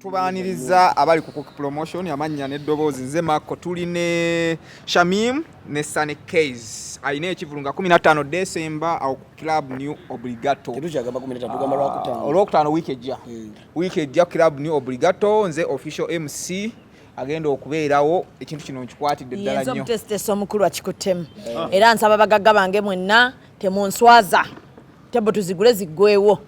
Tubaaniriza abali ku Cook Promotion, amannya n'eddoboozi nze Marco. Tuli ne Shamim ne Sunny Case alina ekivulu nga 15 December awo ku Club New Obligato. Tetukyagamba 15, tugamba Lwakutaano. Olwokutaano wiiki ejja. Wiiki ejja, Club New Obligato. Nze official MC agenda okubeerawo. Ekintu kino nkikwatidde ddala Yenze nnyo. Omutesitesi omukulu akikuttemu, era nsaba bagagga bange mwenna temunswaza, tebo tuzigule ziggwewo.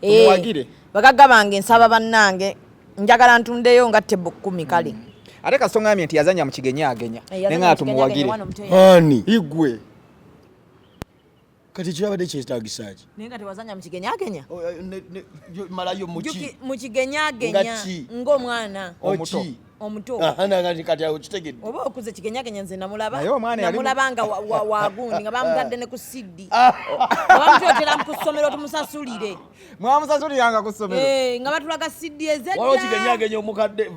Tumuwagire. Bagagga bange, nsaba bannange, njagala ntundeyo nga table 10 kale. Ate kasita ongambye nti yazanya mu kigenyaagenya, Yazanya naye nga mu kigenyaagenya, tumuwagire. mwana omuto Ani? Igwe. Kati kirabadde kyetagisa ki? Naye nga tewazanya mu kigenyaagenya. Malayo muki? Mu kigenyaagenya. Nga ki? Ng'omwana Omuto. Oki? omuto. Aha, kati kati awo kitegedde. Oba okuze kigenyagenya, nze namulaba. Naye omwana Namulaba nga wagundi nga bamutadde ne ku CD, nga bamutwetera ku ssomero tumusasulire. Mwamusasuliranga ku ssomero? Eh, nga batulaga CD ezedda. Waliwo kigenyagenya omukadde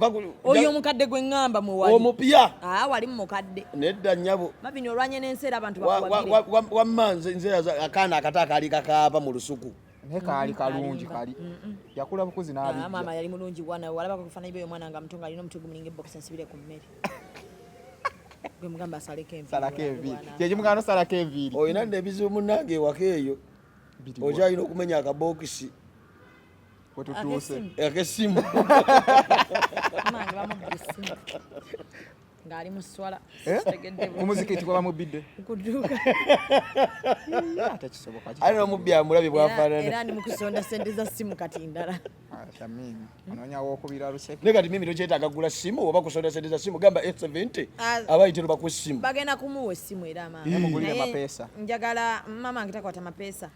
Oyo omukadde gwe ŋŋamba mwe wali. Omupya? Ah, wali mu mukadde. Nedda nnyabo. Mabini olwanye n'ensi era abantu bakuwagire. Wamma nze akaana akato akaali kakaaba mu lusuku. Naye kaali kalungi, kali yakula bukuzi. Ah, maama N'abijja. yali mulungi bwana. Walabako kufaananyi byoyo omwana nga muto nga alina omutwe gumulinga ebokisi ensibire ku mmere, gwe mugamba asaleko enviiri. Salako enviiri, kyekimuganda osalako enviiri. Olina nno ebizibu munnange ewaka eyo. Biriwa? Okyalina okumenya akabokisi Wetutuuse. Ak'essimu. Ak'essimu. Maama bamubba essimu ng'ali mu swala. Eh? Sitegedde Ku muzikiti gwe bamubbidde? Kuduuka. Ate kisoboka? Ali nomubbi amulabye bwafaanana. Era ndi mu kusonda sente za ssimu kati ndala. Shamim onoonyawo okubira luseke. Naye kati mimi tokyetaaga kugula simu oba kusonda sente za simu, gamba 870. Ah. Abayitero bakuwa essimu. Bagenda kumuwa essimu era maama. Mugulire Naye mapeesa. Njagala mama wange takwata mapeesa.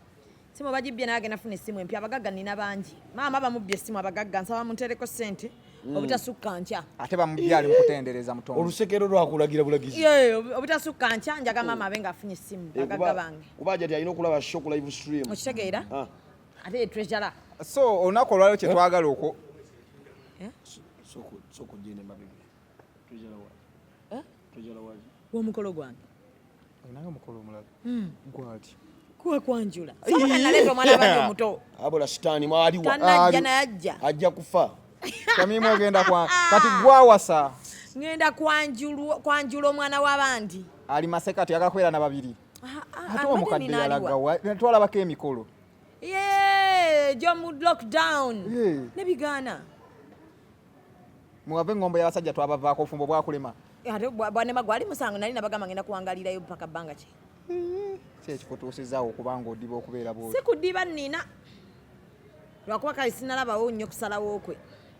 Simu bagibbye naye agenda funa essimu empya. Abagagga nina bangi. Maama bamubbye essimu, abagagga nsaba muntereko ssente obutasukka nkya. Ate bamubbye ali mukutendereza mutonzi. Olusekero lwakulagira bulagizi. Ye, obutasukka nkya njaga maama abe ng'afunye essimu. Eh, Bagagga bange. Kuba ajja ti alina okulaba show ku live stream. Okitegeera? Ah. Ate ye treasurer. So olunaku olwaliro kyetwagala okwo Sooka ogende emabega. Treasurer waaki? Eh? Treasurer waaki? W'omukolo gwange. Olinayo omukolo omulala gwati? Kuwa kwanjula. Sobola naleeta omwana wange omuto. Abula sitaani mwaliwa. Tanajja Ali- naye ajja. Ajja kufa. Shamimu ogenda kwa kati gwawasa? Ngenda kwanjula omwana w'abandi. Ali masekati ayagala kubeera na babiri. Ah, ah, Ate ah, omukadde mbadde nina aliwa? yalagawa? Twalabako emikolo. Ye, gyo mu lockdown. Ye. Nebigaana. Muwava engombo y'abasajja twabavaako, obufumbo bwakulema. Ate bwanema gwali musango, nali nabagamba ngenda kuwangalirayo paka bbanga ki. Ki ekikutuusizaawo okubanga odiba okubeera bwoti? Si kudiba, nnina lwakuba kale sinalabawo nnyo kusalawo kwe,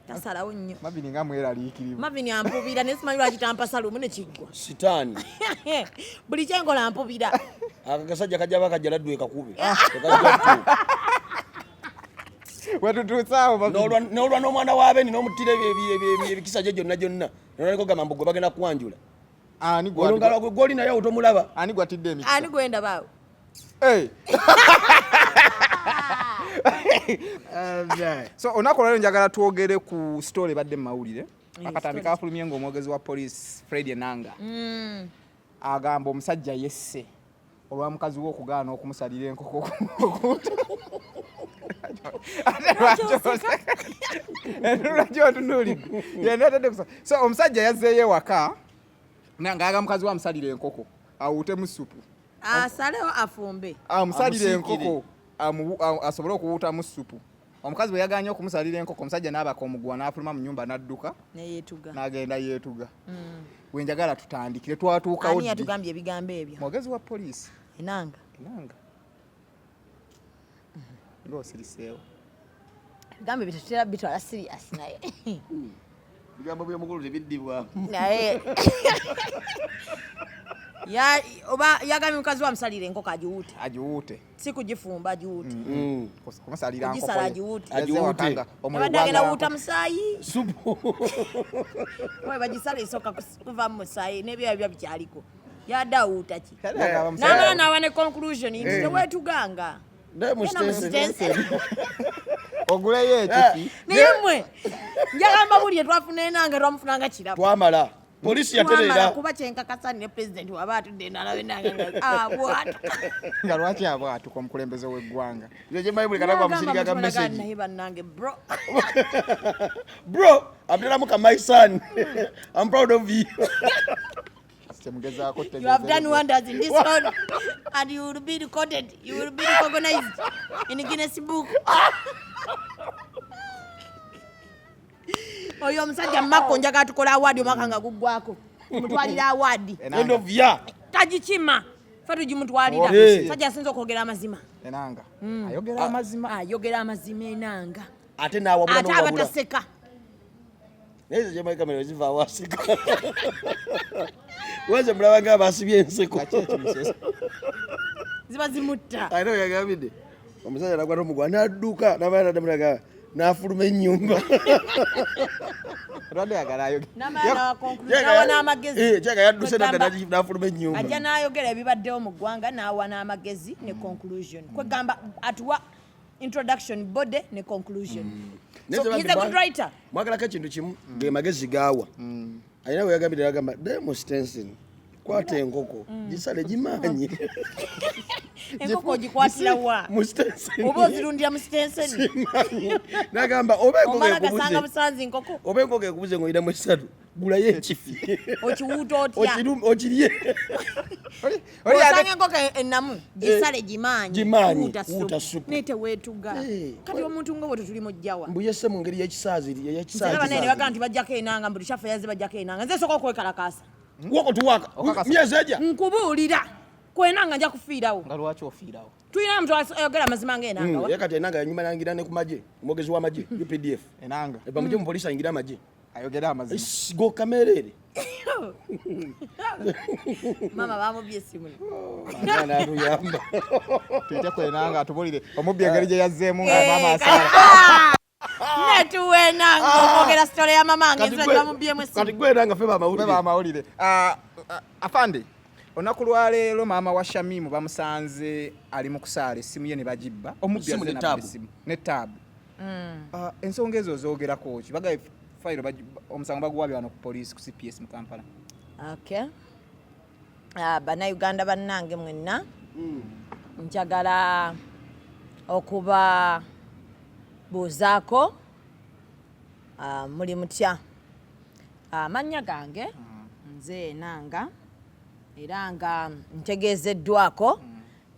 tasalawo nnyo. Mavini nga mweraliikirivu. Mavini ampubira naye simanyi lwaki tampasa lumu ne kiggwa. Sitaani. Buli kyenkola ampubira. Aka kasajja kajja bakajja laddu ekakube. Tekajja ttu. Wetutuusaawo, Mavini. N'olwa n'omwana wa beni n'omuttira ebikisa gye gyonna gyonna. Nolwaliko gamba mbu gwe bagenda kwanjula. Ani Olwo gwa nga gwe gw'oli naye otomulaba. Ani gwatidde emikisa? Ani gwendabaawo? Hey. So olunaku olwaliro njagala twogere ku story ebadde mu mawulire. Akatambi kafulumye ng'omwogezi wa police Fred Enanga agamba omusajja yesse olwa mukazi we okugaana okumusalira enkoko. Ate lwaki oseka? Lwaki otunuulidde? Yenna atadde so omusajja yazzeeyo ewaka ng'ayaga mukazi we amusalira enkoko awuutemu supu. Asalewo afumbe. Amusalira Amusiikire. enkoko asobole okuwuutamu supu. Omukazi bwe yaganye okumusalira enkoko, omusajja n'abaka omuguwa n'afuluma mu nyumba n'adduka. Neyeetuga. N'agenda yeetuga. Wenjagala tutandikire, twatuukawo Ani ddi? yatugambye ebigambo ebyo? Mwogezi wa poliisi. Enanga. Enanga, ng'osiriseewo. Ebigambo ebyo tetutera bitwala serious naye. Bigambo by'omukulu tebiddibwamu. Naye oba yagambye mukazi we amusalira enkoko agiwuute? Agiwuute. Si kugifumba, agiwuute. Kumusalira nkoko Kugisala ye. agiwuute. Yazze Agiwuute. waka nga omuliro Abadde agenda gwagala wuuta nkoko. musaayi. Supu. Oba bagisala esooka kuva mu musaayi n'ebyoya biba bikyaliko, yadde awuuta ki? Yali agamba N'amala n'awa ne conclusion nti teweetuganga. Naye mu Genda mu stencil. stencil. Oguleyo ekifi. Naye mmwe njagamba buli twafuna Enanga twamufunanga kirabo. Twamala. Polisi Twamala yatereera. Kuba kyenkakasa ne president waba atudde nalabe nange nga abwatuka. Nga lwaki abwatuka omukulembeze w'eggwanga? Nze kyemmanyi buli kanaku amusindika ka message. Naye bannange bro. Bro, amuteramu ka my son. I'm proud of you. Kyemugezaako You have done wonders in this world and you will be recorded. You will be recognized in Guinness Book. Oyo omusajja Mako njagala tukola award omwaka nga guggwako. Mutwalira award. End of year. Tagikima. Ffe tugimutwalira. Hey. Musajja asinza okwogera amazima. Enanga ayogera amazima. Ayogera amazima enanga. Ate n'awabula Ate n'owabula. abataseka. Naye nze kyemmanyi kamera ziva awaseka. Waze mulaba nga abasibye enseko. Nga ki ekimusesa? Ziba zimutta. Alina we yagambidde. Omusajja n'akwata omugwa n'adduka n'amala n'addamu n'agamba n'afuluma ennyumba. Lwadde ayagala ayogere. N'amala n'awa n'awa n'amagezi. Eh, Kyaka yadduse Kwegamba- n'adda n'afuluma ennyumba. Ajja n'ayogera ebibaddewo mu ggwanga n'awa n'amagezi ne conclusion. Kwegamba atuwa introduction body ne conclusion. Naye So ze he's a bambi good writer. Mwagalako ekintu kimu ge magezi gaawa. Alina we yagambidde yagamba Demo Stenson kwata enkoko gisale gimaanyi. Enkoko ogikwatira wa? Mu Stenson. Oba ozirundira mu Stenson? Simanyi. N'agamba oba enkoko Omala gasanga ekubuze busanzi nkoko. oba enkoko ekubuze ng'olinamu esatu gulayo ekifi. Okiwuuta otya? Okirye. Oli Osanga ate enkoko ennamu gisale gimaanyi. Gimaanyi, Wuuta wuuta ssupu. ssupu. Naye teweetuga. Eh. Kati omuntu nga bwe tetuli mujjawa. Mbu yesse mu ngeri y'ekisaaziri Nze banaye ne bagamba ey'ekisaazi. nti bajjako enanga mbu tushafe yazze bajjako enanga. Nze nsooka okwekalakaasa. Woko tuwaka. Okakasa. Myezi ejja. Nkubuulira. Kwenanga nja kufiirawo. Nga lwaki ofiirawo? Tulina omuntu ayogera amazima ng'enanga wa? Ye kati enanga yanyuma nangira ne ku magye omwogezi w'amagye UPDF. Enanga Bamugye mu poliisi ayingire amagye. ayogera amazima. Go kamereere. Maama bamubye essimu. Omwana atuyamba. Tuyite ku Enanga atubulire omubbi engeri gye yazzeemu nga maama asaala. Netuwa enanga okwogera sitole ya mama wange Kati enzira gwe- gye bamubyemu Kati essimu. gwe enanga ffe Ffe bamawulire. bamawulire. Afande, olunaku lwaleero maama wa Shamimu bamusanze ali mu kusaala essimu ye ne bagibba. Omubbi Essimu azze ne n'abba taabu. essimu ne taabu. Ensonga ezo zoogerako ki? Bagambye fayiro omusango baguwabye wano ku poliisi ku CPS mu Kampala. Okay. Bannayuganda bannange mwenna njagala okubabuuzaako muli mutya? Amannya gange nze Enanga era nga ntegeezeddwako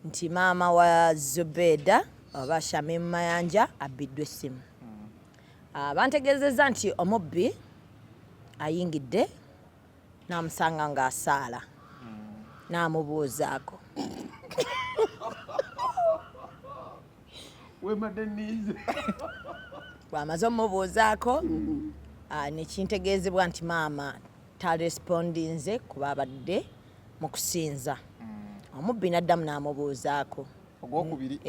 nti maama wa Zubeda oba Shamim Mayanja abbiddwa essimu. Bantegeezezza nti omubbi ayingidde n'amusanga ng'asaala n'amubuuzaako. Wemadde nninze. Bw'amaze omubuuzaako ne kintegeezebwa nti maama tarespondinze kuba abadde mu kusinza. Omubbi n'addamu n'amubuuzaako. Ogwokubiri.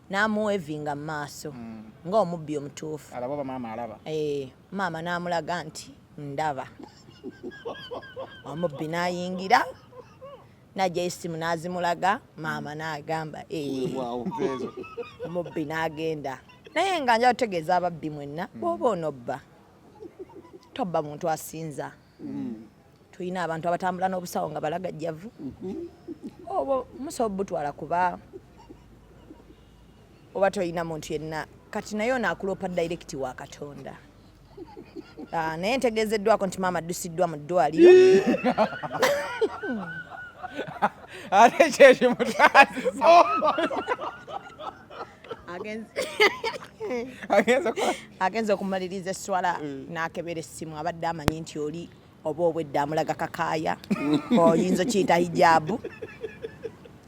N'amuwevinga mu maaso ng'omubbi omutuufu. Alaba oba maama alaba? Maama n'amulaga nti ndaba. Omubbi n'ayingira n'ajja essimu n'azimulaga, maama n'agamba, Weewaawo. Nzeezo. Omubbi n'agenda. Naye nga njagala kutegeeza ababbi mwenna, bw'oba onobba, tobba muntu asinza. Tulina abantu abatambula n'obusawo nga balagajjavu. Obwo musobola butwala kuba oba tolina muntu yenna. Kati naye ono akuloopa direct wa Katonda. Naye ntegeezeddwako nti maama addusiddwa mu ddwaliro. Ate kye kimutwazisa. Agenze Agenze okumaliriza esswala n'akebera essimu, abadde amanyi nti oli oba obwedda amulaga kakaaya, oyinza okiyita hijaabu.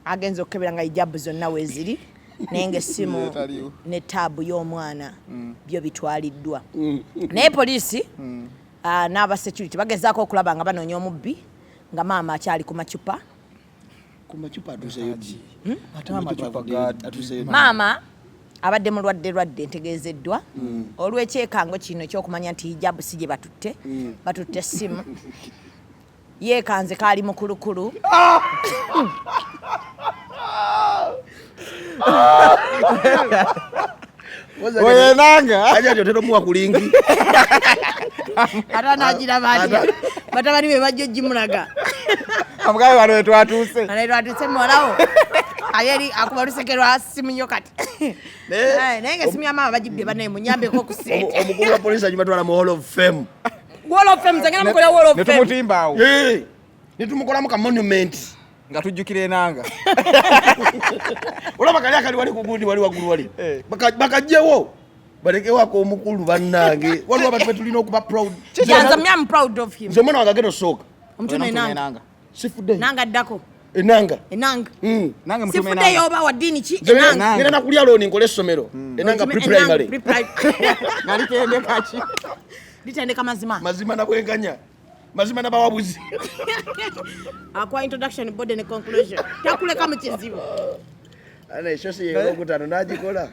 Agenze okukebera nga hijaabu zonna weeziri, naye ng'essimu Etaliiwo. ne taabu y'omwana byo bitwaliddwa. Naye poliisi n'aba security bagezaako okulaba nga banoonya omubbi nga maama akyali ku macupa. Ku macupa atuuseyo ddi? Ate amacupa ga Atuuseyo ddi? Maama abadde mulwadde lwadde ntegeezeddwa olw'ekyekango kino ekyokumanya nti hijaabu si gye batutte, batutte essimu. Yeekanze kaali mukulukulu. Oyo Enanga. Aja ati otera omuwa ku linki. Ate anaagiraba atya? Batabani be bajja ogimulaga. Amugabe wano wetwatuuse. Wano twatuuse, muwalawo ali eri akuba luseke lwa simu nnyo kati. Naye nga esimu ya maama bagibbye, bannaye munyambeko ku ssente. Omukulu wa poliisi agibatwala mu Hall of Fame. Wall of Fame, nze ngenda mukolera Wall of Fame. Netumutimba awo. Eh, netumukolamu ka monument. Nga tujjukira Enanga. Olaba kali akali wali kugundi wali waggulu wali. Eh. Bakajjewo balekewako omukulu. Bannange, waliwo abantu betulina okuba proud. Yanze me, I'm proud of him. Nze omwana wange agenda osooka. Omutume Enanga. Sifudde. Nanga addako. Enanga. Enanga. Nange mutume. Sifuddeyo. Enanga. Oba wa ddiini ki? Nze Enanga. ngenda nakulya looni nkole essomero Enanga Pre-Primary. Nga litendeka ki? Litendeka mazima. Mazima nabwenkanya, mazima nabawabuzi. Akuwa introduction, body ne conclusion, takuleka mu kizibu. Ana eshosi yeyokutaano nagikola.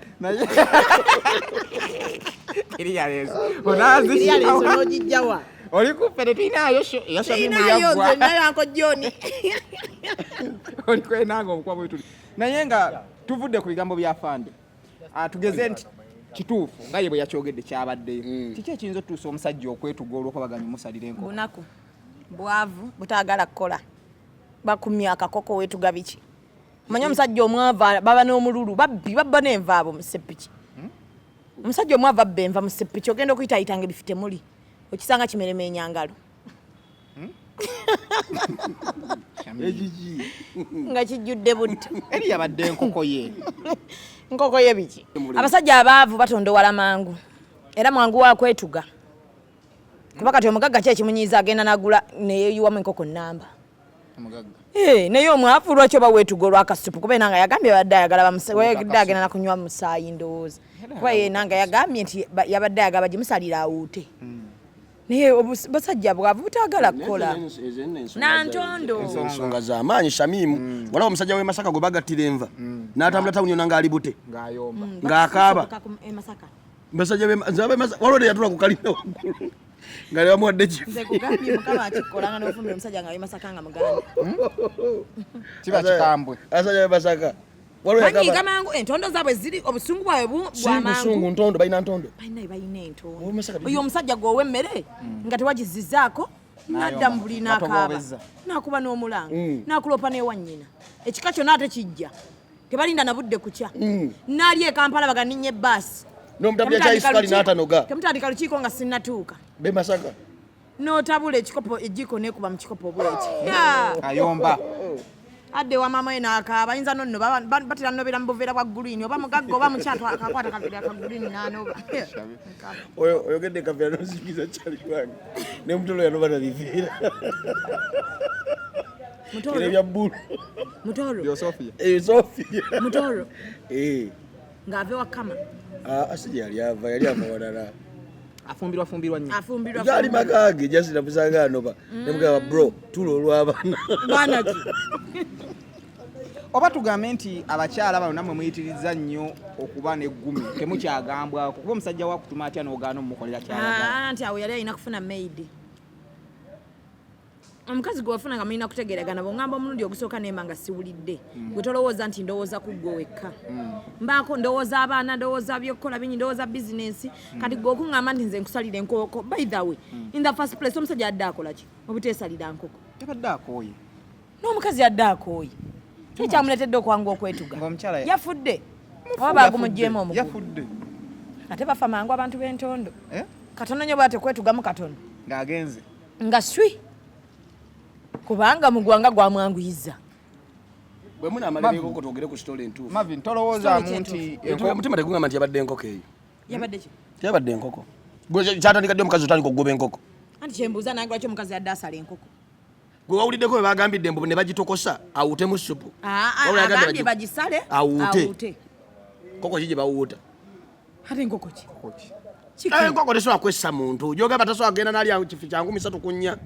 Clearance. Clearance n'ogijjawa? Oli kuffe tetulinayo Tulinayo. yaggwa. Nze nayo Uncle John. Oliko Enanga obukuba bwe tuli, naye nga tuvudde ku bigambo bya fande. Ah, tugeze nti kituufu nga ye bwe yakyogedde kyabaddeyo, kiki ekiyinza otutuusa omusajja okwetuga olw'okubaganya omusalira enkoko? Bunaku, bwavu, butaagala kukola, bakumya akakoko, weetuga biki? Omanyi omusajja omwavu baba n'omululu, babbi, babba n'enva abo mu seppiki. Omusajja omwavu abba enva mu seppiki, ogenda okuyitayitanga ebifi temuli, okisanga kimeremenya ngalo. Ekiki? Nga kijjudde butto. Eri yabadde enkoko ye. Nkoko ye biki? Abasajja abaavu batondowala mangu era mwangu wa kwetuga, kuba kati omugagga ki ekimunyiiza, agenda nagula neyeyiwamu enkoko namba. Omugagga. Eh, naye omwavu lwaki oba weetuga olwakasupu? Kuba Enanga yagambye badde ayagala yabadde agenda nakunywa musaayi, ndowooza kuba ye Enanga yagambye nti yabadde ayagala bagimusalira awuute. Naye basajja bwavu butaagala kukola Nantondo. Ensonga z'amaanyi, Shamimu. Waliwo omusajja w'e Masaka gwe bagattira enva n'atambula tawuni yonna ng'ali bute. Ng'ayomba. Ng'akaaba. E Masaka. Basajja nze ab'e Masaka, waliwo neyatula ku kalina waggulu nga nebamuwadde kifi. Nze kugambye Mukama akikola nga n'ofumbira omusajja nga w'e Masaka nga muganda. Kiba kikambwe. Abasajja b'e Masaka, waliwo banyiiga yagamba mangu, entondo zaabwe ziri, obusungu bwabwe si bwa busungu. mangu. Ntondo, balina ntondo. Balina entondo. Ow'e Masaka Oyo omusajja gweowa emmere nga tewagizizaako, nadda mu buli n'akaaba. N'atobobeza. N'akuba n'omulanga, n'akulopa n'ewa nnyina, ekika kyonna ate kijja, tebalinda na budde kukya, n'ali e Kampala baganinnye ebbaasi. N'omutabulya kyayi sukaali n'atanoga. Temutandika lukiiko nga sinnatuuka. B'e Masaka. N'otabula ekikopo, ejjiiko nekuba mu kikopo bweti. Ayomba. Adde wa maama we n'akaaba, ayinza nonno batera nobera mu buveera bwa green, oba mugagga oba mukyatu, akakwata kaveera ka green n'anoba. Oyo oyogedde kaveera nonzikiza kyali wange ne mutolo yanoba nabiveera. Mutolo. Era ebya bbulu. Mutolo. Byosofia. Sofia. Mutolo ng'ava ewa Kama. Asi gye yali ava, yali ava walala. Afumbirwa fumbirwa nnyo. Afumbirwa. Gaali makage jasira musanga anoba nemugamba, bro, tula olw'abaana. Baana ki? Oba tugambe nti abakyala bano nammwe muyitiriza nnyo okuba n'eggumi, temukyagambwako, kuba omusajja wakutuma atya n'ogaana omumukolera kyayagala? Ah, nti awo yali alina kufuna maid. Omukazi gwe wafuna nga mulina kutegeeragana, bwongamba omulundi ogusooka nemba nga siwulidde, gwe tolowooza nti ndowooza ku ggwe wekka, mbaako ndowooza abaana, ndowooza byokukola bingi, ndowooza bizinensi. Kati gwe okuŋŋamba nti nze nkusalira enkoko, by the way, in the first place omusajja adde akola ki obuteesalira nkoko? Yabadde akooye. N'omukazi yadde akooye, kyekyamuleetedde okwangu okwetuga. Ng'omukyala Yafudde oba baagumuggyemu omugulu? Yafudde. Ate bafa mangu abantu b'entondo. Eh? Katono nnyo bwate kwetugamu katono. Ng'agenze. Nga swi, kubanga mugwanga gwamwanguyiza. Bwe munaamala enkoko twogere ku story entuufu. Marvin, tolowoozaamu Story nti Omutima tegugamba nti yabadde enkoko eyo? Yabadde ki? Teyabadde enkoko. Gwe kyatandika ddi omukazi otandika okugoba enkoko? Anti kyembuuza nange, lwaki omukazi yadde asala enkoko? Gwe wawuliddeko bwe bagambidde mbu ne bagitokosa awutemu supu? Ah, ah, Wabula yagambye agambye bagisale. Awuute. Awuute. Nkoko ki gye bawuuta? Ate enkoko ki? Koki? Kiki? Eh, enkoko tesobola kwessa muntu gyogamba, tasobola kugenda nalya kifi kya 3,400.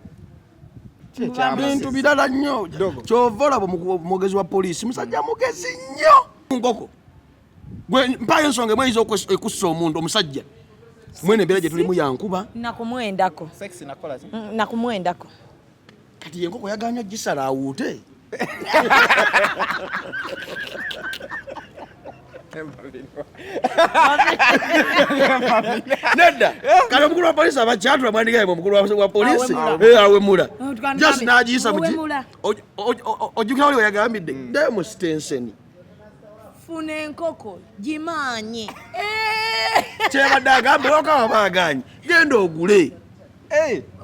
Ki ekyamase? Bintu birala nnyo. Dogo. Kyova olaba omwogezi wa poliisi musajja mugezi nnyo. Nkoko gwe mpayo ensonga emwe eyinza ekussa omuntu omusajja mwene embeera gye tulimu yankuba. Nakumwendako. Sex nakola ki? Nakumwendako. Kati enkoko yaganya gisala awuute. Nedda, kale omukulu wa polisi abakyatula mwandigaye omukulu wa polisi awemula just n'agiyisa muki ojjukira wali weyagambidde ddayo mu sitenseni funa enkoko gimaanye. Kyebadde agamba wakawa baaganye genda ogule.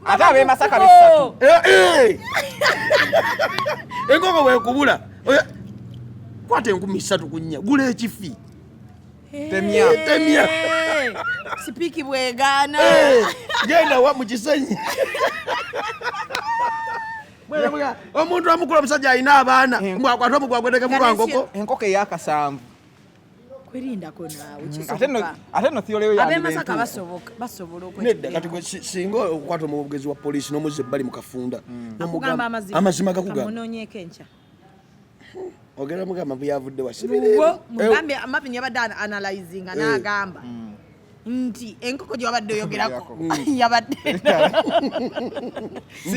Ate ab'e Masaka bisatu. Enkoko bwekubula kwata 3,000 ku 4 gula ekifi. Temya. Temya. Sipiki bwegaana. Genda wa mu Kisenyi. Omuntu amukula omusajja alina abaana mbwakwata omugwagweteke mu lwankoko. Enkoko ey'akasanvu. Kwerindako naawe kisoboka. Ate nno theory yo ab'e Masaka basobola okwetunda. Nedda kati gwe singa okukwata omwogezi wa poliisi n'omuzza ebbali mu kafunda. Akugamba amazima. Amazima gakugamba. Kamunoonyeeko enkya. Ogenda mugamba mbu yavudde wa sibirebe. Mugambe Marvin yabadde analyzinga n'agamba nti enkoko gye wabadde oyogerako yabadde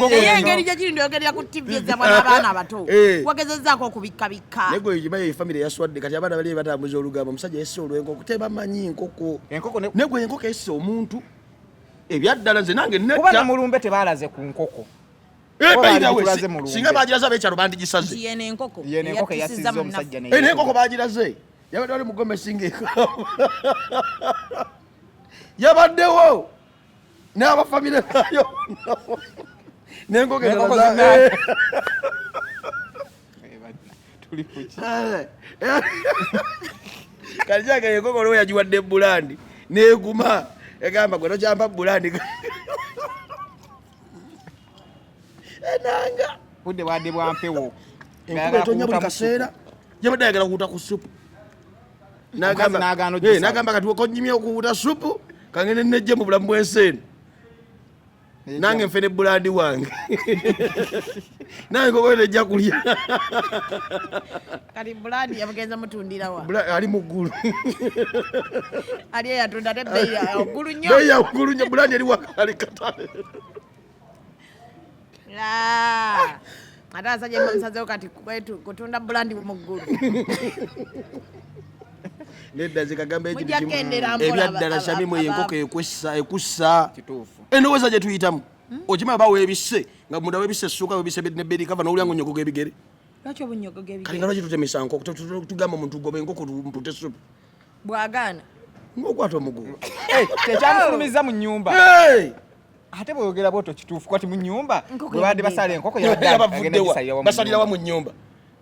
naye engeri gye kiri ndoyogerera ku TV ezabwa n'abaana abato wagezezzaako okubikkabikka. Naye gwe ogimanyi famire yaswadde kati abaana bali batambuza olugambo omusajja yesse olw'enkoko tebamanyi nkoko. Naye gwe enkoko esse omuntu ebyaddala nze nange netta. Kuba ne mulumbe tebalaze ku nkoko. Singa bagiraze ab'ekyalo bandigisaze. Yeno enkoko eyasizza omusajja naye. Eno enkoko bagiraze. Yabadde wali mugome singa enkoko. Yabaddewo n'abafamire baayo n'enkoko endala. Tuli ku ki? Kati kyagala enkoko olwo yagiwadde bulandi n'eguma egamba gwe tokyampa bulandi. Enanga budde bwadde bwa mpewo. Enkuba etonya buli kaseera. Yabadde ayagala kuwuta ku ssupu. N'agamba kati okonyimye okuwuta ssupu kangende nejje mu bulamu bw'ensi eno. Nange nfe ne bulandi wange. Nange nkoko nejja kulya. Kati bulandi yamugenza mutundira wa? Ali mu ggulu. Ali eyatunda ate bbeeyi ya ggulu nnyo. Bbeeyi ya ggulu nnyo, bulandi eri wakali katale. Ate abasajja bamusazeewo kati kutunda bulandi mu ggulu. Nedda nze kagamba ekintu Mujja kimu. kendera mpola Ebyaddala Shamimu enkoko ekussa. Kituufu. Endowooza gye tuyitamu. Okimanyi aba weebisse nga munda weebisse essuuka weebisse ne bedi kava n'owulira ng'onnyogoga ebigere. Lwaki obunyogoga ebigere? Kati nga lwaki tutemesa nkoko? Tugamba omuntu goba enkoko mpute ssupu. Bw'agaana. Ng'okwata omuguwa. Tekyamufulumizza mu nnyumba. Ate bw'oyogera bw'otyo kituufu kati mu nnyumba bwe babadde basala enkoko yabadde agenda gisalira wamu. Basalira wa mu nnyumba.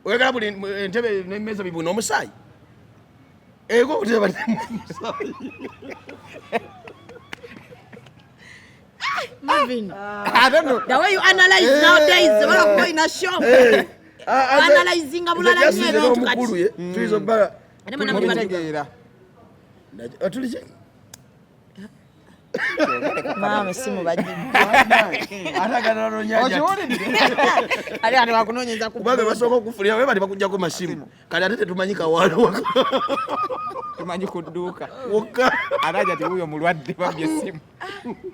Oyagala buli entebe n'emmeeza bibuna omusaayi. Enkoko tebadde mu musaayi. Marvin. I don't know. The way you analyze nowadays, the way you go in a shop. Analyzing bulala nnyo ebintu kati. Tuyinza obbala. Ate mwana muli Mutegeera. Tuli ki? Maama essimu bagibba. Ate agala anoonya ajja. Okiwulidde? Ate kati bakunoonyeza ku Kubanga basooka okufulira we bali bakuggyako masimu. Kati ate tetumanyi kawaalo waka. Tumanyi ku dduuka. Wokka. Ate aja ti wuuyo mulwadde babbye essimu.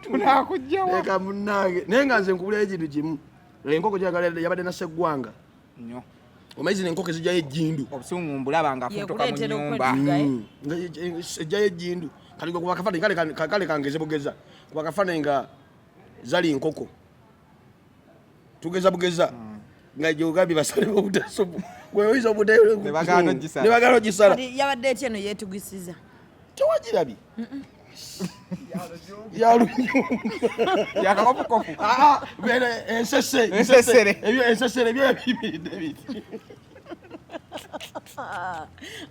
Tunaakuggyawa. Leka munnange. Naye nga nze nkubulirayo ekintu kimu. Enkoko gyagala yabadde na sseggwanga. Nnyo. Omanyi zino enkoko ezijjayo ejjindu. Obusungu mbulaba nga afutuka mu Yekuleetera nnyumba. okwetuga, eh? Nga ejjayo ejjindu. Kati gwe kuba akafaananyi, kale kangeze bugeza. Kuba akafaananyi nga zali nkoko. Tugeza bugeza. Nga gy'ogambye basale obutasupu. Gwe oyinza obute- Ne bagaana ogisala. Ne bagaana ogisala. Kati yabadde etya eno yeetugisiza? Tewagirabye. Yalunyumba. Yakakofukofu. Ensese. Ensesere. Ebyo ensesere ebyo ebibidde biti.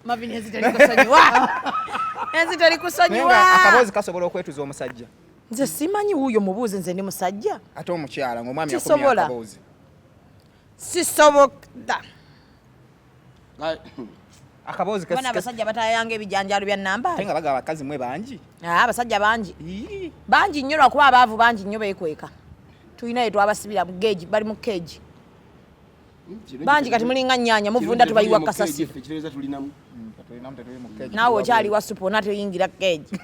Marvin ensi teri kusonyiwa. Ensi teri kusonyiwa. Naye nga akaboozi kasobola okwetuza omusajja. Nze simanyi wuuyo mubuuze nze ndi musajja. Ate omukyala ng'omwami akumye Sisobola. akaboozi. Sisobola. Akaboozi Bana abasajja batayanga ebijanjaalo bya namba. Ate nga bagaba abakazi mwe bangi. Abasajja bangi. Bangi nnyo lwakuba abaavu bangi nnyo beekweka. Tulina ye twabasibira mu geegi, bali mu keegi. Bangi kati mulinga nnyaanya muvunda tubayiwa kasasiro. Ekitegeeza tulinamu. Naawe okyali wa supu ona toyingira keegi.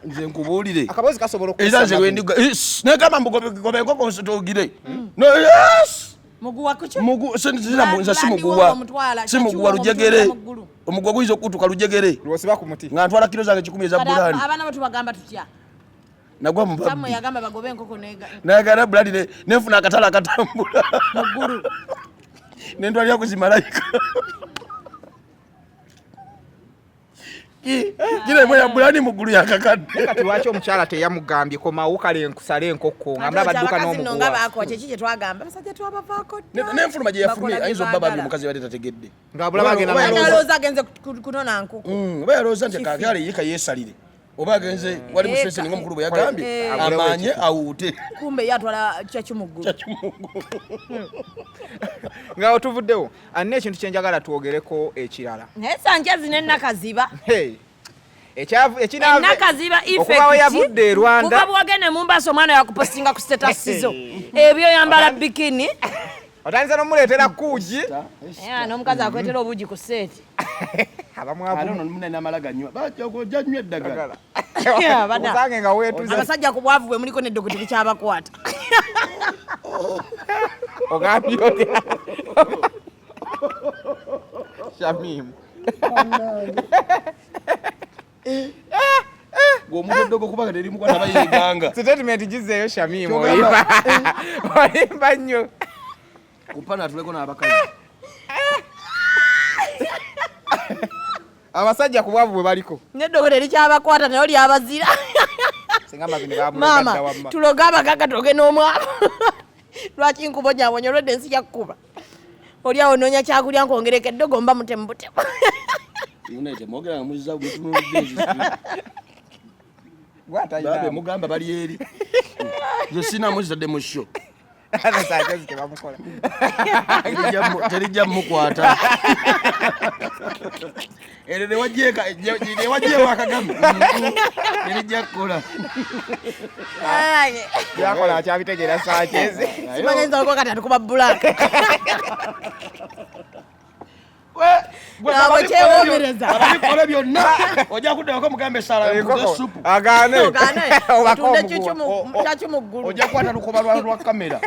Nze nkubuulire. Akaboozi kasobola Era nze okussa wendiga. Negamba mbu goba enkoko nsitogire. No yes. Muguwa kuki? Nze si muguwa, si muguwa, lujegere. Omuguwa guyinza okutuka lujegere. Lwosiba ku muti. Nga ntwala kiro zange 10 eza bulani. Abaana batubagamba tutya? Nagwa mu babbi. Yagamba bagobe enkoko nega. Nayagala bulani nenfuna akatale akatambula. Muggulu. Nentwalira ku zimalayika. Kira emwe ya bulani muggulu yakakadde. Kati lwaki omukyala teyamugambye komawo kale nkusale enkoko nga mulaba adduka n'omuguwa? Nga baakowa kyeki kye twagamba abasajja twabavaako dda. N'enfuluma gye yafulumye ayinza obba bambi omukazi yabadde tategedde. Nga bulaba agenda n'alowooza agenze kunona nkoko. Oba yalowooza nti kakyale ye kayeesalire. Oba agenze wali mu seseni ng'omukulu bwe yagambye amanye awuute. Kumbe ye atwala kyaki muggulu. Kyaki muggulu. Nga otuvuddewo alina ekintu kye njagala twogereko ekirala. Naye Sanchez ne Nakaziba. Nakaziba okuva we yavudde e Rwanda. Kuva bw'ogenda e Mombasa omwana yakupostinga ku status zo. Ebyo yambala bikini. Otandise n'omuleetera kuugi. N'omukazi akwetera obuugi ku seeti. Osange nga weetuze. Abasajja ku bwavu bwe muliko n'eddogo terikyabakwata. Ogambye otya? Shamim. Omuntu eddogo kubanga terimukwata aba yeeganga. Statement gizeeyo Shamim, olimba. Olimba nnyo. Kupana atuleko n'abakazi. Abasajja ku bwavu bwe baliko. N'eddogo terikyabakwata naye lyabazira. Singa amazzi ne Maama, tuloge abagagga tuloge n'omwavu. Lwaki nkubonyabonya olwedde ensi yakkuba? Oli awo onoonya kyakulya nkwongereko eddogo mba mutemu butemu. Babe mugamba bali eri. Nze sina muzadde mu show. Terijja mukwata. Eryo newajjeewo Kagame. Terijja kukola. Byakola akyabitegeera Sanchez. Simanyi nza okuba kati atukuba black. Ntabwo kyewoomereza. Ababikola byonna ojja kuddako mugambe essaala nkuze supu. Agaane. Otunde kyaki mu ggulu. Ojja kukwata lukoba lwa kamera.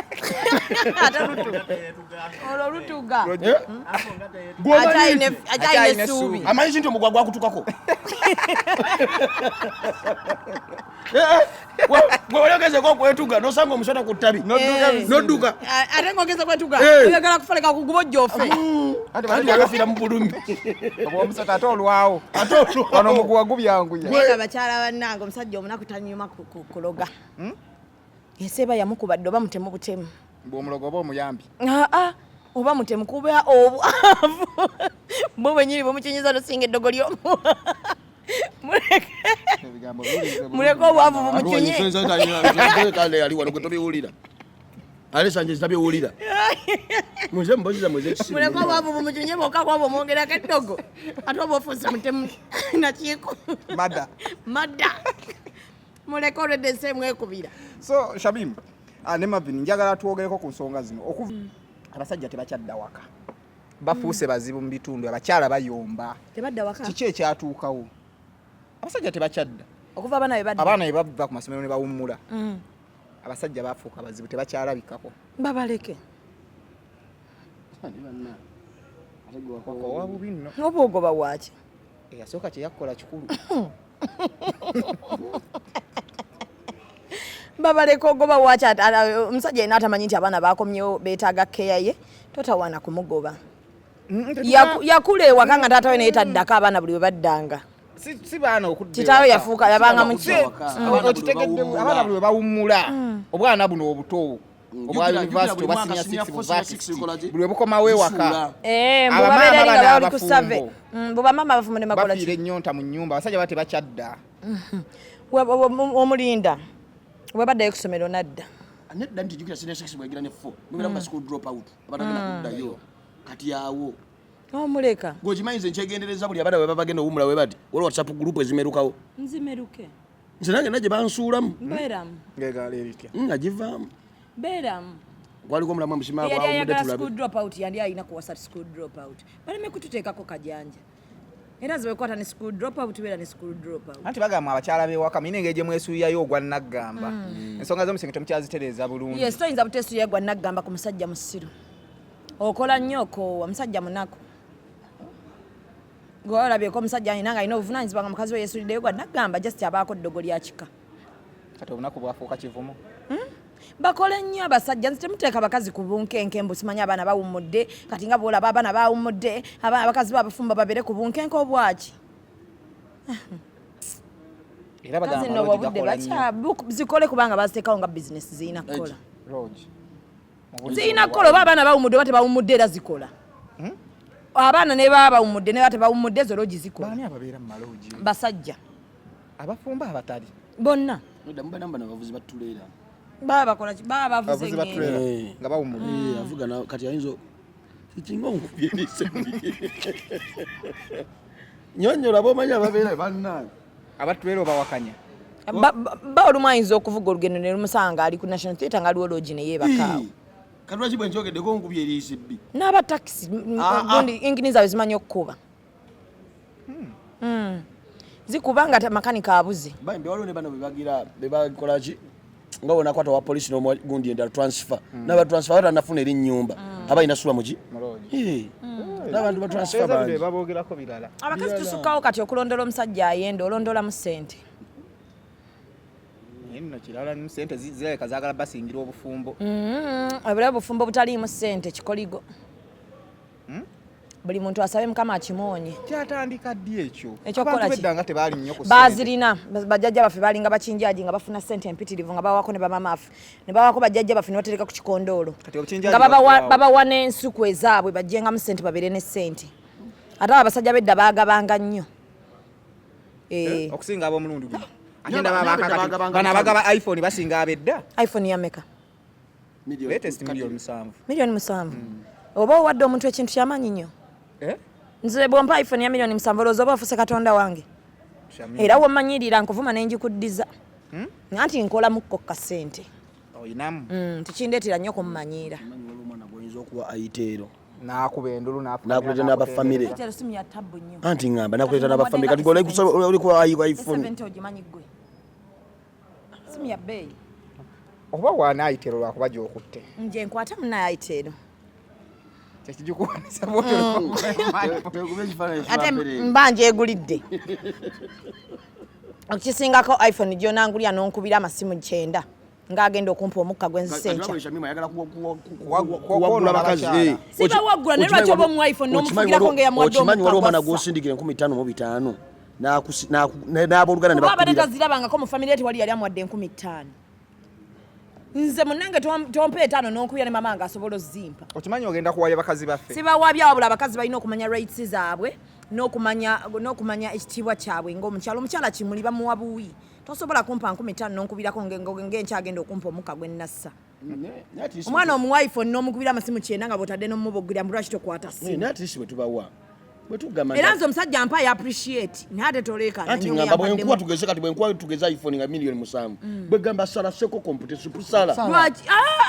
Ate lutuga. Olwo lutuga. Akyalina essuubi. Amanyi nti omugwa gwakutukako. Gwe wali ogezeko okwetuga n'osanga omusota ku ttabi. N'odduka. Ate ng'ogeze kwetuga, oyagala kufaleka ku gubo gy'ofe. Anti wagafiira mu bulumi. Omusota ate olwawo. Wano omuguwa gubyanguya. Naye abakyala bannange omusajja omunaku tanyuma kuloga. Ensi eba yamukuba dda oba mutemu butemu. Bw'omulogo oba omuyambi. Oba mutemu kuba obwavu. Bwo bwennyini bumukinyiza n'osinga eddogo ly'omuwa. Muleke obwavu bumukinye. Ali wano gwe tobiwulira. Ale Sanchez tabiwulira. Muze mbozi muze kisimu. Muleke obwavu bumukinye bwokka kwabwo omwongerako eddogo. Ate oba ofuuse mutemu nakiiko. Madda. Madda. Muleke olwedde ensi emwekubira. So Shamim ne Marvin njagala twogereko ku nsonga zino. Abasajja tebakyadda waka. Bafuuse bazibu mu bitundu, abakyala bayomba. Tebadda waka. Kiki ekyatuukawo? Abasajja tebakyadda. Okuva abaana be badda. Abaana be bava ku masomero ne bawummula. Abasajja bafuuka bazibu tebakyalabikako. Babaleke. Owa bubi nno. Oba ogoba waaki? Eyasooka kye yakola kikulu. Babaleka ogoba waaki? Omusajja yenna atamanyi nti abaana bakomyewo beetaaga keya ye, totawaana kumugoba. Yakula ewaka nga taata we naye taddako abaana buli we baddanga. Si baana okudda Kitaawe yafuuka yabanga mu okitegedde abaana buli we bawummula. Obwana buno obuto obwa university oba senior 6 buva 6 buli we bukomawo ewaka. Ababeera nga bali ku survey. Bwe bamaama abafumbo ne bakola ki? Bafiira ennyonta mu nnyumba, abasajja baba tebakyadda. Omulinda bwe baddayo ku ssomero n'adda. Nedda nti jjukira senior 6 bw'egira ne 4 mubeera mu school drop out abatagenda kuddayo. Kati awo Omuleka. Gw'okimanyi nze nkyegendereza buli abaana bwe baba bagenda owummula bwe bati, waliwo WhatsApp group ezimerukawo. Nzimeruke. Nze nange najje bansuulamu. Mbeeramu. Ng'egaala eritya? Nga givaamu. Mbeeramu. Kwaliko omulamu amusima Eyali bw'awumudde ayagala tulabe. school drop out yandi alina kuwasa school drop out. Baleme kututeekako kajanja. Era nze bwekwata ne school drop out beera ne school drop out. Anti bagamba abakyala b'ewaka mulina engeri gye mwesuuyayo ogwa naggamba. Ensonga z'omusenge temukyazitereeza bulungi. Yes, toyinza buteesuuya gwa naggamba ku musajja musiru. Okola nnyo okoowa, musajja munaku. Gwolabyeko omusajja alina nga alina obuvunaanyizibwa nga mukazi we yeesuliddeyo gwa naggamba just abaako ddogo lya kika. Kati obunaku bwafuuka kivumo. Bakole nnyo abasajja, nze temuteeka bakazi ku bunkenke mbu simanyi abaana bawummudde, kati nga bw'olaba abaana bawummudde, abakazi babafumba babeere ku bunkenke obwaki. Era Kazi bagamba nno amaloogi obudde gakola nnyo. bakya zikole kubanga baziteekawo nga bizinesi zirina kukola. Lodge. Mu buli Zirina kukola oba abaana bawummudde oba tebawummudde era zikola. Abaana ne baba bawummudde ne baba tebawummudde ezo loogi zikola. Baani ababeera mu maloogi? Basajja. Abafumba abatali. Bonna. Nedda muba namba nabavuzi ba tuleera. Baba bakola ki? Baba bavuze Abavuzi ba engendo. trailer Eh. nga bawummudde. Eh, avuga na kati ayinza kikinga onkubye eriiso nyonyola bomanyi ababeera bannange. Aba trailer obawakanya. Ba olumu ayinza okuvuga olugendo ne lumusanga ali ku National Theatre nga aliwo loogi ne yeebakaawo. Kati lwaki bwe nkyogeddeko nkubye eriiso ebbi? N'aba takisi gundi engini zaabwe zimanyi okukuba. Zikuba nga makanika abuze. Bambi waliwo ne bano bebagira bebakola ki nga wona akwata wa polisi n'omuwa gundi endala transfer. N'aba transfer batanafuna eri nnyumba. Aba alina sula muki? Mu lodge. Eh. N'abantu ba transfer Ezadde bangi. baboogerako birala. Abakazi tusukkawo kati okulondola omusajja ayenda olondolamu ssente. Naye nno kirala nnyo ssente zirabika zaagala basingira obufumbo. Obulabe bufumbo butaliimu ssente kikoligo. Buli muntu asabe Mukama akimuwonye. Kyatandika ddi ekyo? Ekyokukola Abantu ki? b'edda nga tebaali nnyo ku ssente. Baazirina, bajjajja baffe baalinga bakinjaagi nga bafuna ssente empitirivu nga bawako ne bamaama baffe. Ne bawako bajjajja baffe ne batereka ku kikondoolo. Kati obukinjaagi Nga baggwawo. babawa n'ensuku ezaabwe bajjengamu ssente babeere ne ssente. Ate abo abasajja b'edda baagabanga nnyo. Okusinga ab'omulundi guno. Ate Naye ndaba ab'edda abakakati. baagabanga Bano butano. abagaba iPhone basinga ab'edda. iPhone ya meka? Latest miliyoni 7. Miliyoni 7. Oba owadde omuntu ekintu ky'amaanyi nnyo. Nze bw'ompa iPhone ya miliyoni 7 olowooza oba ofuuse katonda wange. Era w'omanyirira nkuvuma ne ngikuddiza. Anti nkolamu ko kasente. Oyinamu. Tikindeetera nnyo kummanyiira. Omanyi waliwo omwana gw'oyinza okuwa ayiteero. N'akuba endulu, n'afukamira, N'akuleeta n'abafamire. Ayiteero simu ya tabbu nnyo. Anti ŋŋamba n'akuleeta n'abafamire. Kati gwe oli kuwa iPhone. S70 ogimanyi ggwe. Simu ya bbeeyi. Oba waana ayiteero lwakuba gy'okutte. Nje nkwata munnaye ayiteero. Kyekijikuwanisa bw'otyo. Ate mba ngyegulidde. Okisingako iPhone gy'onangulira n'onkubira amasimu 9 ng'agenda okumpa omukka gwe nzisa enkya. Kuwagula bakazi. Sibawaggula, naye lwaki oba omuwa iPhone n'omufugirako ng'eyamuwadde Okimanyi waliwo omukka omwana gw'assa? gw'osindikira 5500 n'abooluganda ne Kuba abadde bakubira. tazirabangako mu famire tewali yali amuwadde 5000. Nze munnange tompa 5 n'onkubira ne mama nga asobola ozimpa. Okimanyi ogenda kuwabya bakazi baffe. Sibawabya wabula abakazi balina okumanya rights zaabwe n'okumanya ekitiibwa kyabwe ng'omukyala. Omukyala kimuli bamuwa buwi. Tosobola kumpa 5000 n'onkubirako ng'enkya agenda okumpa omukka gwe nnassa. Omwana omuwa iPhone n'omukubira amasimu 9 nga bw'otadde n'omubogulira mbu lwaki tokwata ssimu. Naye at least bwe tubawa. Bwe tugamba Era nze omusajja mpa ya appreciate naye ate toleekaana. Anti Nnyonga ngamba bwe yampaddemu. nkuwa tugeze kati bwe nkuwa tugeze iPhone nga miliyoni 7. Bwe gamba sala seko kompute supusala. Lwaki?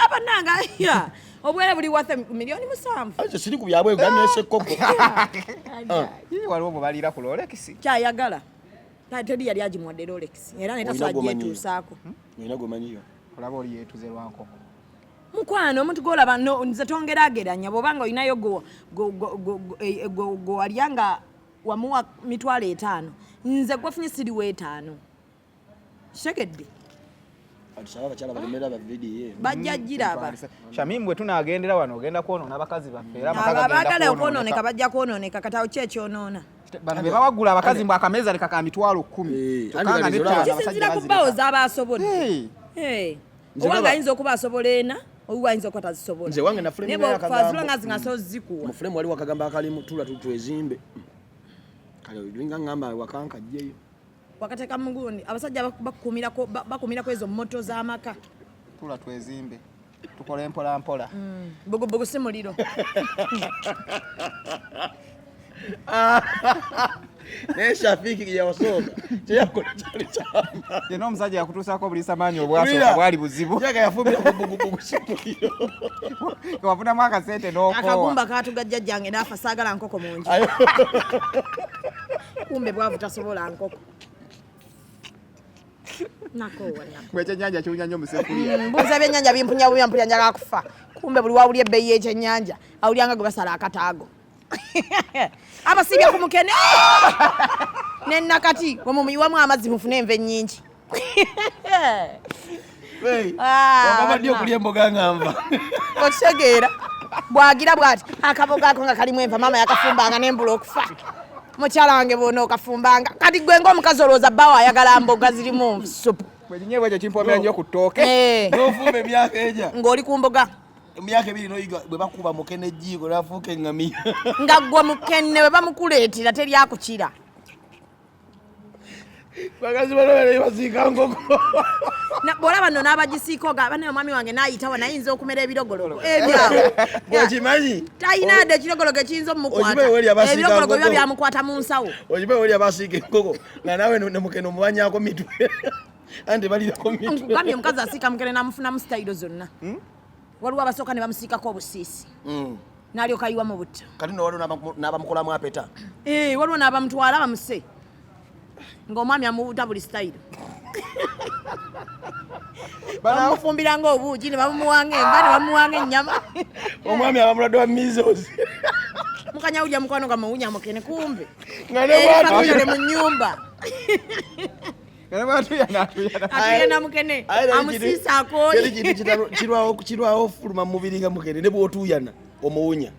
Abannange, ya. Obwere buli worth miliyoni 7. Anze siri ku byabwe gamye sekoko. Yii, waliwo bwe baliira ku Rolex. Kyayagala. Teri yali agimuwadde Rolex. Era ne Olina tasobola gw'omanyiyo. gyetuusaako. Olina gw'omanyiyo. Olaba oli yeetuze lwa nkoko. Mukwano, omuntu gw'olaba, no, nze tongeraageranya. Bw'oba nga olinayo gwe walya nga wamuwa mitwalo 5. Nze gwafunye siriwo 5. Kitegedde? Atusabe abakyala balemera ba video. Bajja giraba. Shamim, bwe tunaagendera wano ogenda kwonoona abakazi baffe era amaka Abo gagenda abaagala kwonooneka. okwonooneka bajja kwonooneka, kati awo ki ekyonoona? Bano be bawaggula abakazi mbu akameeza leka ka mitwalo 10. Eh, Kyokka nga andi kati n'ettaano olaba. abasajja Kisinziira ku bazireka. bbawo z'aba asobodde. Hey. Hey. Nze Oba ndaba- ng'ayinza okuba asobola 4, oba ayinza okuba tazisobola. Nze wange nafulemu Naye naye bw'ofa akagambo. azula nga zingasobola ozikuwa. Mu frame waliwo akagambo akalimu tula tutwezimbe. Kale olinga ngamba wakanka ajjeyo. Wakateeka mu gundi, abasajja bakuumirako ezo moto z'amaka. Tula twezimbe. Tukole mpola mpola. Bugubugu si muliro. Naye Shafiki yawasooka kyeyakola kyali kyama. Ye n'omusajja yakutuusaako obuliisa maanyi obwasooka bwali buzibu. Yaga yafumbira ku bugubugu si muliro. Wafunamu akasente n'okoowa. Akagumba kaatuga jjajjange n'afa saagala nkoko mu nju. Kumbe bwavu tasobola nkoko. Nakoowa nako. Gwe ekyennyanja kiwunya nnyo mu ssefuliya. Mbuuza ebyennyanja bimpunya bumya mpulira njagala kufa. Kumbe buli wawulya ebbeeyi y'ekyennyanja awulyanga gwe basala akataago. Abasiibye ku mukene nenakati bwemumuyiwamu amazzi mufune enva ennyingi. Wabadde okulya emboga nga nva. Okitegeera bwagira bwati akaboga ako nga kalimu enva, maama yakafumbanga nembula okufa. Mukyala wange bwona okafumbanga. Kati gwe ng'omukazi olowooza bbaawo ayagala mboga zirimu supu. Bwe ekyo kimpomera nnyo ku ttooke. N'ofumba emyaka egya. Ng'oli ku mboga. Emyaka ebiri n'oyiga bwe bakuba mukene ejjiiko n'afuuka eŋŋamiya. Nga ggwe mukene bwe bamukuleetera teri akukira. Bakazi bano bali basiika nkoko. Bw'olaba nno n'abagisiika ogamba naye omwami wange n'ayitawo nayinza okumera ebirogologo ebyawo. Bw'okimanyi? Talina dde ekirogologo ekiyinza omukwata. Okimanyi weri abasiika Ebirogologo biba nkoko? byamukwata mu nsawo. Okimanyi weri abasiika enkoko nga naawe ne mukene omubanyako mitwe. Anti balirako mitwe. Nkugambye omukazi asiika mukene n'amufunamu sitayiro zonna. Waliwo abasooka ne bamusiikako obusiisi. N'alyoka ayiwa mu butto. Kati nno waliwo n'abamukolamu apeta. Waliwo n'abamutwala bamuse. Ng'omwami amuwuta buli sitayiro. Bamufumbira ng'obuugi ne bamuwanga enva ne bamuwanga ennyama. Omwami aba mulwadde wa measles. Mukanyawulya mukwano gwammwe wunya mukene kumbe. Nga ne Eri bw'atuuya. family mu nnyumba. Nga ne bw'atuuya n'atuuya. Atuuya na mukene, Aye, naye amusiisa akooye. Teri kintu kirwawo ofuluma mu mubiri nga mukene ne bw'otuuyana omuwunya.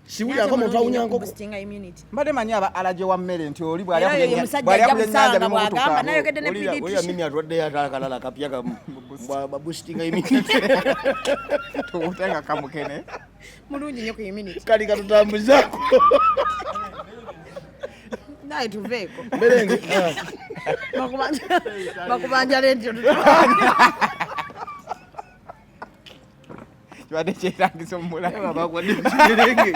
Siwulirako muntu awunya nkoko. Boostinga immunity. Mbadde manyi aba allergy wa mmere nti oli bw'alya Era ku oyo byennya- musajja bw'alya ajja ku byennyanja kusanga bimubutuka. bw'agamba, nayogedde ne Olira pediatrician. mimi atwaddeyo ate akalala kapya kamu. Bwa boostinga immunity. Tuwute nga kamukene. Mulungi nnyo ku immunity. Kali katutambuzaako. Naye tuveeko. Mberenge. Bakubanja leediyo. Kibadde kyerangisa omulabe. Bakwadde ekigerenge.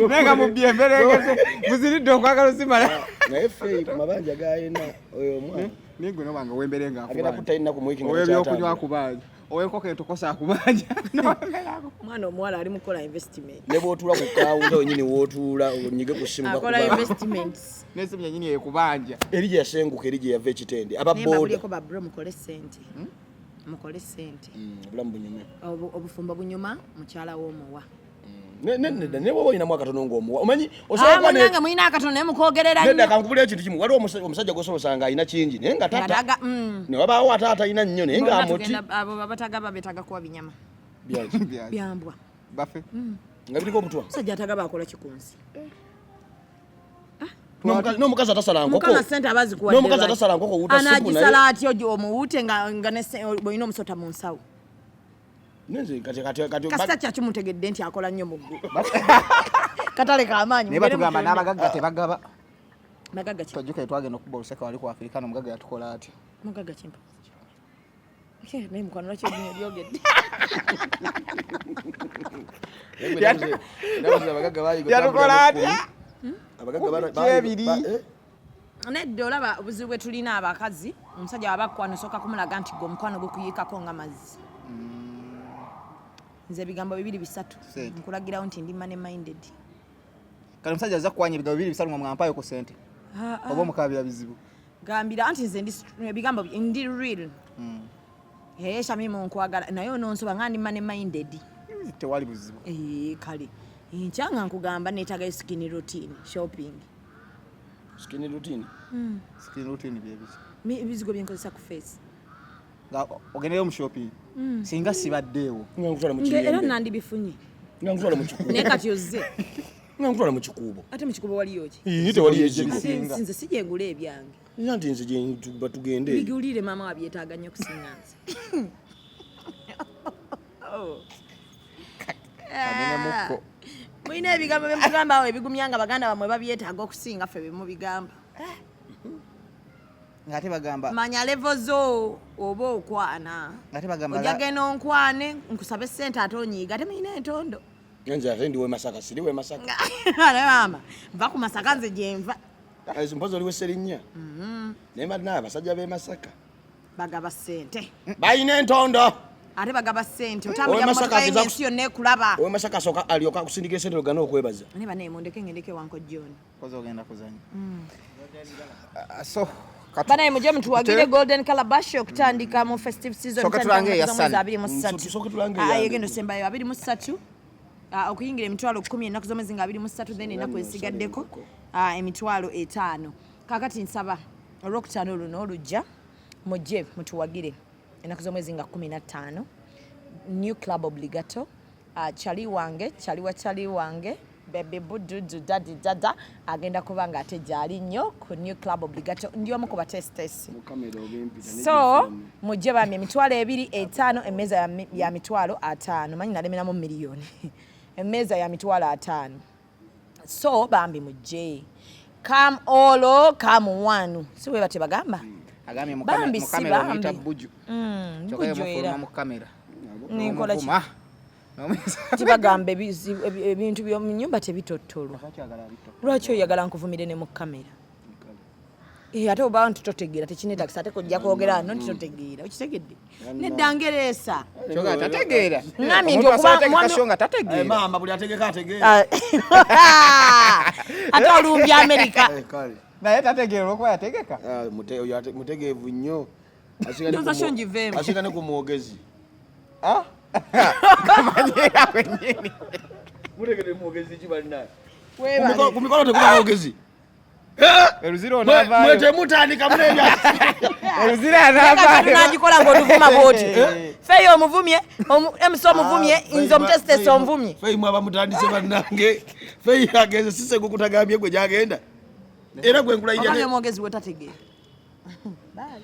Naye nga mubbye emberengese muziridde okwagala ozimala. Naye ffe ku mabanja g'alina oyo omwana. Naye gwe nobanga ow'emberenge Agenda akubanja. kutta ennaku mu wiiki nga Ow'ebyokunywa takyatambula. akubanja. Ow'enkoko entokosa akubanja. Omwana omuwala ali mu kukola investment. Ne bw'otuula ku kawunta wennyini w'otuula onyige ku ssimu Akola bakubanja. investments. N'essimu yennyini ekubanja. Eri gye yasenguka eri gye yava ekitende. Aba Naye boda. mbabulyeko ba bro mukole ssente. Mukole ssente. Obulamu bunyume. Obufumbo bunyuma mukyala w'omuwa. Nedda, ne bw'oba olinamu akatono ng'omuwa. Omanyi, osobola kuba ne- Munnange mulina akatono naye mukwogerera Nedda, nnyo. kankubulire ekintu kimu. Waliwo omusajja gw'osobola osanga alina kingi naye nga tata. Nga taga. Ne wabaawo ate atalina nnyo naye nga Bonna amuti. tugenda, abo abatagaba beetaaga kuwa binyama. Byaki? Byaki? Byambwa. Baffe. Nga biriko obutwa. Omusajja atagaba akola ki ku nsi? N'omukazi atasala nkoko. Mukama ssente aba azikuwadde N'omukazi lwaki? atasala nkoko owuta supu naye. Anaagisala atya omuwute nga ne bw'olina omusota mu nsawo? Nenze kati, kati, kati, Kasita kyakimutegedde nti akola nnyo mu ggulu. Katale k'amaanyi, Naye mugende batugamba mutende. n'abagagga tebagaba. Bagagga ki? Tojjuka twagenda okuba oluseka wali ku Afrika n'omugagga yatukola atya? Mugagga ki mpa? Ye, naye mukwano lwaki erinnya olyogedde? Abagagga baali Yatukola atya? Abagagga baali Kyebiri. Nedda olaba obuzibu bwe tulina abakazi, omusajja bw'aba akukwana osooka kumulaga nti gwe omukwano gukuyiikako nga mazzi. Nze ebigambo bibiri bisatu Sente. nkulagirawo nti ndi money minded. Kale omusajja azza kukwanya ebigambo bibiri bisatu nga mwampaayo ku ssente. Oba omukaabira bizibu. Gambira anti nze ndi ebigambo ndi real. Shamimu nkwagala naye ononsoba nga ndi money minded. Tewali buzibu. Kale. Nkya nga nkugamba neetagayo skin routine shopping. Skin routine? Skin routine bye biki? Ebizigo bye nkozesa ku face. Nga ogendeyo mu shopping. Singa sibaddeewo. Nga nkutwala mu Nge era kiyembe. nandibifunye. Nga nkutwala mu kikuubo. Naye kati ozze. Nga nkutwala mu kikuubo. Ate mu kikuubo waliyo ki? Ii, tewaliyo ekizigo. Singa. Nze si gye ngula ebyange. Nze nti nze gye batugende. Bigulire maama wabyetaaga nnyo okusinga nze. Kanene mukko. Mulina ebigambo bye mugamba awo ebigumya nga baganda bammwe babyetaaga okusinga ffe bye mubigamba. Ng'ate bagamba Manya level zo oba okwana. Ng'ate bagamba Ojja genda onkwane nkusabe ssente ate onyiiga ate mulina entondo. Nze ate ndi w'e Masaka, siri w'e Masaka. Naye maama, nva ku Masaka nze gye nva. Ayi, mpozi oli w'e Sserinnya. Naye banna abasajja b'e Masaka. Bagaba ssente. Balina entondo. Ate bagaba ssente, otambulira mu motoka ye ng'ensi yonna ekulaba. Owe Masaka asooka alyoka akusindikira ssente ogana okwebaza. Naye banaye mundeke ngendeko ewanko John. Kozi ogenda kuzanya. So Banaye mujje mutuwagire Golden Calabash okutandika mu festive season. Soka tulange eya Sunny. 23. Soka tulange Ah, eyange. yegenda osembayo 23. Ah, okuyingira 100,000 ennaku z'omwezi nga 23, then ennaku ezisigaddeko 50,000. Kaakati nsaba olwokutaano luno olujja mujje mutuwagire ennaku z'omwezi nga 15, New Club Obligato. Chali wange, chali wa chali wange, baby bududu dadi dada agenda kuba nga ate gyali nnyo ku New Club Obligato. Ndi omu ku batesitesi. So mujje bambi, 25,000, emmeeza ya 50,000. Manyi nalemeramu miliyoni, emmeeza ya 50,000. So bambi mujje, come all, come one, si bwe batyo bagamba? Agambye mu Bambi mu si kamera omuyita bambi. Buju. Kyokka Buju ye era. mufuluma mu kamera. Ninkola ki? N'omuvuma. Tibagamba ebintu by'omu nyumba tebitottolwa. Lwaki oyagala nkuvumire ne mu kamera? Eh, ate oba nti totegeera, tekineetagisa ate kujja kwogera no nti totegeera. Okitegedde? Nedda, ngereesa. Kyokka tategeera. Ŋŋambye nti Omuntu asobola okuba otegeka show nga tategeera. Maama, buli ategeka ategeera. Ah, ate olumbya Amerika. Eh, kale. Naye tategeera olwokuba yategeka. Ah, oyo mutegeevu nnyo. Asinga ne Ndowooza ku sho ngiveemu. Asinga ne ku mwogezi. Kamanyiira kwennyini. Mutegere mwogezi ki balina? Weebale. Ku mikolo tekuba mwogezi. Eruzira Mwe onaavaayo. temutandika munebya. Eruzira anaavaayo. Tunagikola ng'otuvuma bw'oti. Feyo omuvumye, MC omuvumye, nze omutesitesi onvumye. Feyi mwaba mutandise bannange. Feyi agenze sise gukutagambye gwe gyagenda. Era gwe nkulayirira. Ogamye omwogezi we tategeera. Bye.